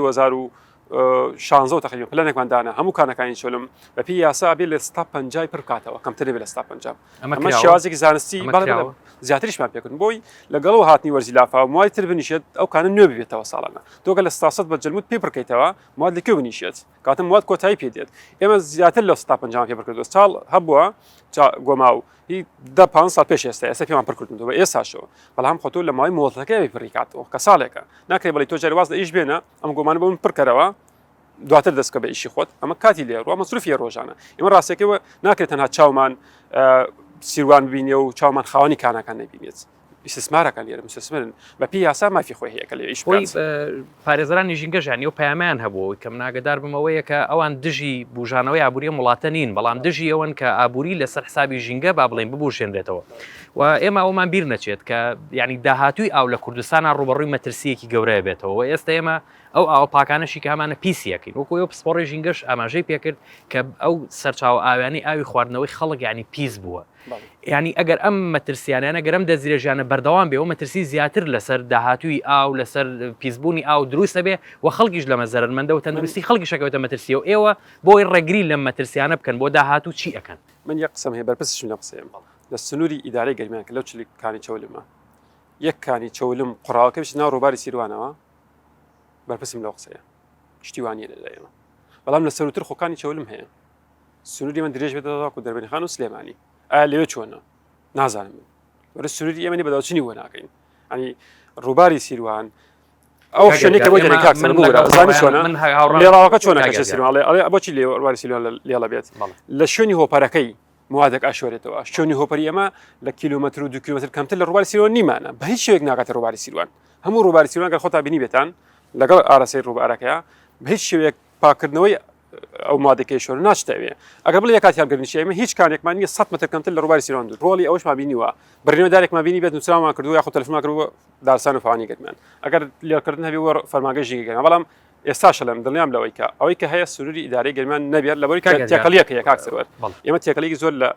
2016 تقریبا پلانێکمان دانا هەموو کانەکانی چۆلم بەپێی یاسا بێ لە ستا پەنجای پڕ بکاتەوە کەمتر نەبێ لە ستا پەنجا. ئەمە ئەمە کراوە؟ شێوازێکی زانستی ئەمە بەڵێ بەڵێ کراوە؟ زیاتریشمان پێکردن بۆی لەگەڵ هاتنی وەرزی لافاو موادی تر بنیشێت ئەو کانە نوێ ببێتەوە ساڵانە تۆ گەر لە 100 بە جلموت پێ پڕکەیتەوە مواد لە کوێ بنیشێت کاتە مواد کۆتایی پێ دێت ئێمە زیاتر لە ستا پەنجامان پێ پڕکردووە ساڵ هەبووە گۆماو هی دە پانز ساڵ پێش ئێستا ئێستا پێمان پڕکردنەوە بە ئێستاشەوە بەڵام خۆ تۆ لە ماوەی مۆڵەتەکەی ئەوی پڕی کاتەوە کە ساڵێکە ناکرێ بڵێ تۆ جاری واز لە ئیش بێنە ئەم گۆمانە بۆ من پڕکەرەوە دواتر دەست بکە بە ئیشی خۆت ئەمە کاتی لێ ڕوە مەسروفی ڕۆژانە ئێمە ڕاستەکەەوە ناکرێت تەنها چاومان سیروان ببینێ و چاومان خاوەنی کانەکان نەبینێت ئیسسمارەکان لێرە مسسمرن بە پێی یاسا مافی خۆی هەیە کە لێ ئیش خۆی پارێزەرانی ژینگەژانی و پەیامیان هەبوو کە من ئاگدار بمەوەیە کە ئەوان دژی بژانەوەی ئابووری وڵاتە نین بەڵام دژی ئەوەن کە ئابووری لەسەر حسابی ژینگە با بڵێن ببوژێنرێتەوە و ئێمە ئەومان بیر نەچێت کە ینی داهاتووی ئاو لە کوردستانە ڕوبەڕووی مەترسیەکی گەورەیە بێتەوە ئێستا ئێمە ئەو ئاوە پاکانەشی کە هەمانە پیسی ئەکەین وەکو ئێوە پسپۆڕی ژینگەش ئاماژەی پێکرد کە ئەو سەرچاوە ئاویانەی ئاوی خواردنەوەی خەڵک یعنی پیس بووە ینی ئەگەر ئەم مەترسیانیانە گەرم دەستدرێژیانە بەردەوام بێ و مەترسی زیاتر لەسەر داهاتووی ئاو لەسەر پیسبوونی ئاو دروست دەبێ و خەڵکیش لەمە زەرەرمەندە و تەندروستی خەڵکیشەکەوێتە مەترسیەوە ئێوە بۆی ڕێگری لەم مەترسیانە بکەن بۆ داهاتوو چی ئەکەن؟ من یەک قسەم هەیە بەرپرسیشم لەم قسەیەم لە سنووری ئیدارەی گەرمیان کە لەو چلی کانی چەولمە یەک کانی چەولم قوڕاوەکە بچێتە ناو ڕووباری سیروانەوە بەرپرسم لەو قسەیە شتی وا نییە لەلای ئێمە بەڵام لە سەروتر خۆکانی چەولم هەیە سنووری من درێژ بێتەوە تاکو دەربەندیخان و سلێمانی ئایا لەوێ چۆنە نازانم من وەرە سنووری ئێمە نیە بەداوچنی بۆ ناکەین ئەنی ڕووباری سیروان ئەو شوێنێکە بۆ دەرێ کاک سەر بگرە زانی چۆنە من هاوڕام لێڵاوەکە چۆنە کە کاک سیروان ئەڵێ ئەڵێ بۆچی لێ ڕووباری سیروان لێڵە بێت بەڵێ. لە شوێنی هۆپەرەکەی موادێک ئاشۆرێتەوە شوێنی هۆپەری ئێمە لە کیلومتر و دو کیلومتر کەمتر لە ڕووباری سیروان نیمانە بە هیچ شێوەیەک ناگاتە ڕووباری سیروان هەموو ڕووباری سیروان گەر خۆتان بینیبێتان لەگەڵ ئارەسەی ڕووبارەکەیە بە هیچ شێوەیەک پاکردنەوەی ئەو مادەکەی شۆر ناچتە ئەوێ ئەگەر بڵێ کاتی هەڵگرنی ئێمە هیچ کانێکمان نییە 100 متر کەمتر لە ڕووباری سیروان دوور ڕۆڵی ئەوەشمان بینیوە بڕینەوە دارێکمان بینی بێت نووسراومان کردووە یاخود تەلەفۆنمان کردووە دارستان و فانی گەرمیان ئەگەر لێکردن هەبێ وە فەرمانگەی ژینگەی گەرمیان بەڵام ئێستاش لەم دڵنیام لەوەی کە ئەوەی کە هەیە سنووری ئیدارەی گەرمیان نەبێت لەبەری کاک ئەدگار. تێکەڵیەکە کاک سەروەر بەڵێ. ئێمە تێکەڵیکی زۆر لە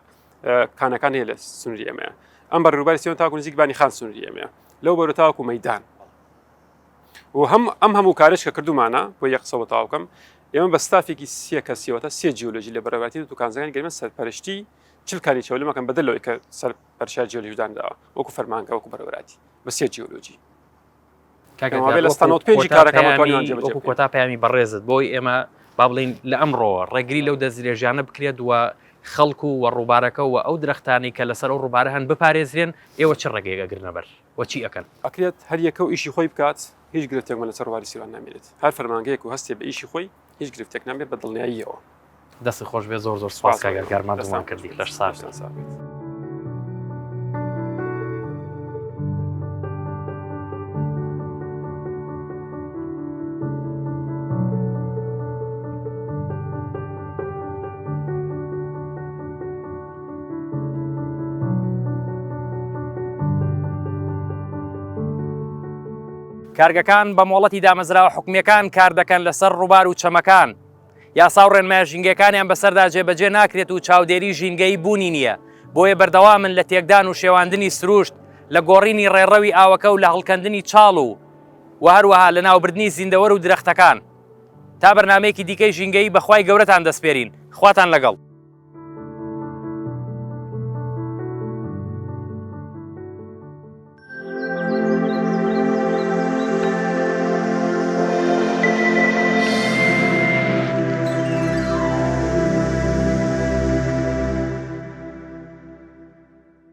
کانەکان هەیە لە سنووری ئێمەیە ئەم بەر ڕووباری سیروان تاکو نزیک بانی خان سنووری ئێمەیە لەو بەرە تاوەکو مەدان و هەم ئەم هەموو کارش کە کردومانە بۆ یەک قسە تاوکەم ئێمە بە ستافێکی سێ کەسیەوەتە سێ جیۆلۆژی لە بەڕێوەتی و کانزەکانی گەرمە سەرپەرشتی چل کانی چەولمەکەم بەدەل لەوەی کە سەرپەرشیار جیۆلۆژی دانراوە وەکو فەرمانگە وەکو بەڕێوەبەرایەتی بە سێ جیۆلۆژی وەکو کۆتا پەیامی بەڕێزت بۆی ئێمە با بڵین لە ئەمڕۆوە ڕێگری لەو دەستدرێژیانە بکرێت و خەڵک و وە ڕووبارەکە و ئەو درەختانی کە لەسەر ئەو ڕووبارە هەن بپارێزرێن ئێوە چ ڕێگەیەک ئەگرنە بەر و چی ئەکەن؟ ئەکرێت هەر یەکە و ئیشی خۆی بکات هیچ گرفتێکمان لەسەر ڕووباری سیروان نامێنێت هەر فەرمانگەیەک و هەستێ بە ئیشی خۆی هیچ گرفتێک نامێت بە دڵنیاییەوە. دەستت خۆش بێت زۆر زۆر سوپاس کاک ئەدگار ماندوومان کردی لەش ساغ بێت. کارگەکان بە مۆڵەتی دامەزراوە حکومیەکان کار دەکەن لەسەر ڕووبار و چەمەکان یاسا و ڕێنمایە ژینگەکانیان بەسەردا جێبەجێ ناکرێت و چاودێری ژینگەیی بوونی نییە، بۆیە بەردەوامن لە تێکدان و شێواندنی سروشت، لە گۆڕینی ڕێڕەوی ئاوەکە و لە هەڵکەندنی چاڵ و و هەروەها لەناوبردنی زیندەوەر و درەختەکان. تا بەرنامەیەکی دیکەی ژینگەیی بە خوای گەورەتان دەسپێرین. خواتان لەگەڵ.